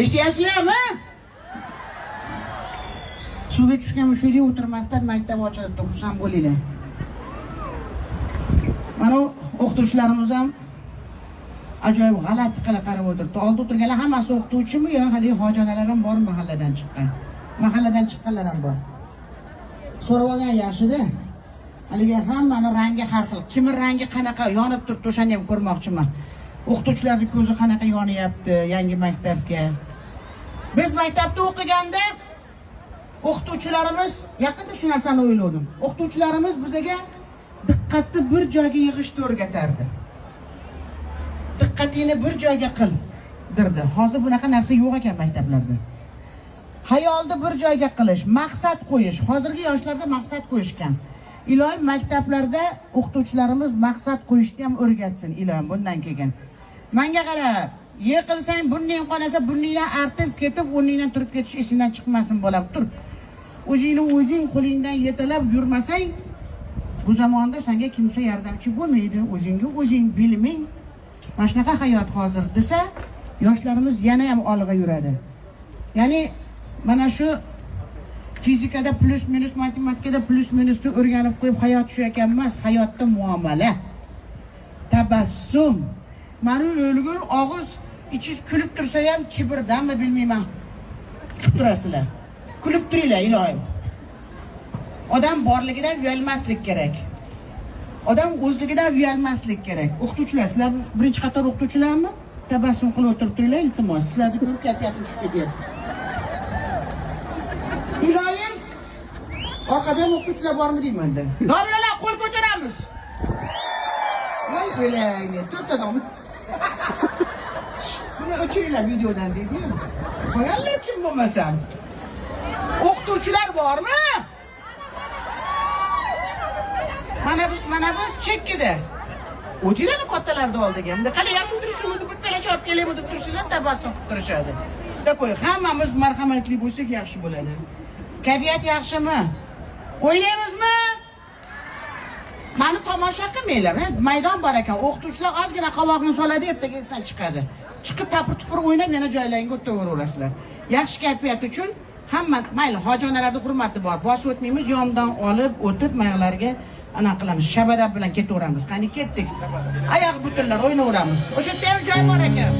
Eshityapsizlarmi? Suvga tushgan mushukdek o'tirmasdan maktab ochilibdi, xursand bo'linglar. Mana o'qituvchilarimiz ham ajoyib g'alati qilib qarab o'tiribdi. Oldi o'tirganlar hammasi o'qituvchimi yo haligi hoji onalar ham bor mahalladan chiqqan. Mahalladan chiqqanlar ham bor. So'rab olgan yaxshida. Haligi hammani rangi har xil. Kimni rangi qanaqa yonib turibdi, o'shani ham ko'rmoqchiman. O'qituvchilarning ko'zi qanaqa yonyapti yangi maktabga. Biz maktabda o'qiganda o'qituvchilarimiz, yaqinda shu narsani o'yladim. O'qituvchilarimiz bizga diqqatni bir joyga yig'ishni o'rgatardi. Diqqatingni bir joyga qil derdi. Hozir bunaqa narsa yo'q ekan maktablarda. Hayolni bir joyga qilish, maqsad qo'yish. Hozirgi yoshlarda maqsad qo'yishgan. Iloyim maktablarda o'qituvchilarimiz maqsad qo'yishni ham o'rgatsin iloyim bundan keyin. Menga qara, yiqilsang burning qonasa, burningdan artib ketib, o'rningdan turib ketish esingdan chiqmasin bolam, tur. O'zingni o'zing qo'lingdan yetalab yurmasang, bu zamonda senga kimsa yordamchi bo'lmaydi. O'zingga o'zing bilming. Mana shunaqa hayot hozir desa, yoshlarimiz yana ham olg'a yuradi. Ya'ni mana shu fizikada плюс минус, matematikada плюс minusni o'rganib qo'yib hayot shu ekan emas, hayotda muomala, tabassum. Mana o'lgur og'iz ichingiz kulib tursa ham kibrdanmi bilmayman. Kulib turasizlar. Kulib turinglar iloyim. Odam borligidan uyalmaslik kerak. Odam o'zligidan uyalmaslik kerak. O'qituvchilar, sizlar birinchi qator o'qituvchilarmi? Tabassum qilib o'tirib turinglar, iltimos. Sizlarni ko'rib kayfiyatim tushib ketyapti. Iloyim, orqada ham o'qituvchilar bormi deymanda. Domlalar, qo'l ko'taramiz. Voy o'layni, to'rtta dom. Buni o'chiringlar videodan deydi-yu. Qo'yganlar kim bo'lmasam. O'qituvchilar bormi? Mana biz chekkada. O'tinglarni kattalarni oldiga. Bunda qani yaxshi o'tirishmi deb bitta olib kelaymi deb tursangiz ham tabassum qilib turishadi. Takoy, hammamiz marhamatli bo'lsak yaxshi bo'ladi. Kayfiyat yaxshimi? O'ynaymizmi? Mani tomosha qilmanglar. Maydon bor ekan. O'qituvchilar ozgina qovoqni soladi, ertaga esdan chiqadi. Chiqib tapir-tupur o'ynab yana joylaringga o'tiraverasizlar. Yaxshi kayfiyat uchun hamma mayli, hoji onalarning hurmati bor. Bosib o'tmaymiz, yondan olib o'tib maylilarga ana qilamiz. Shabada bilan ketaveramiz. Qani ketdik. Oyoq butunlar o'ynayveramiz. O'sha yerda ham joy bor ekan.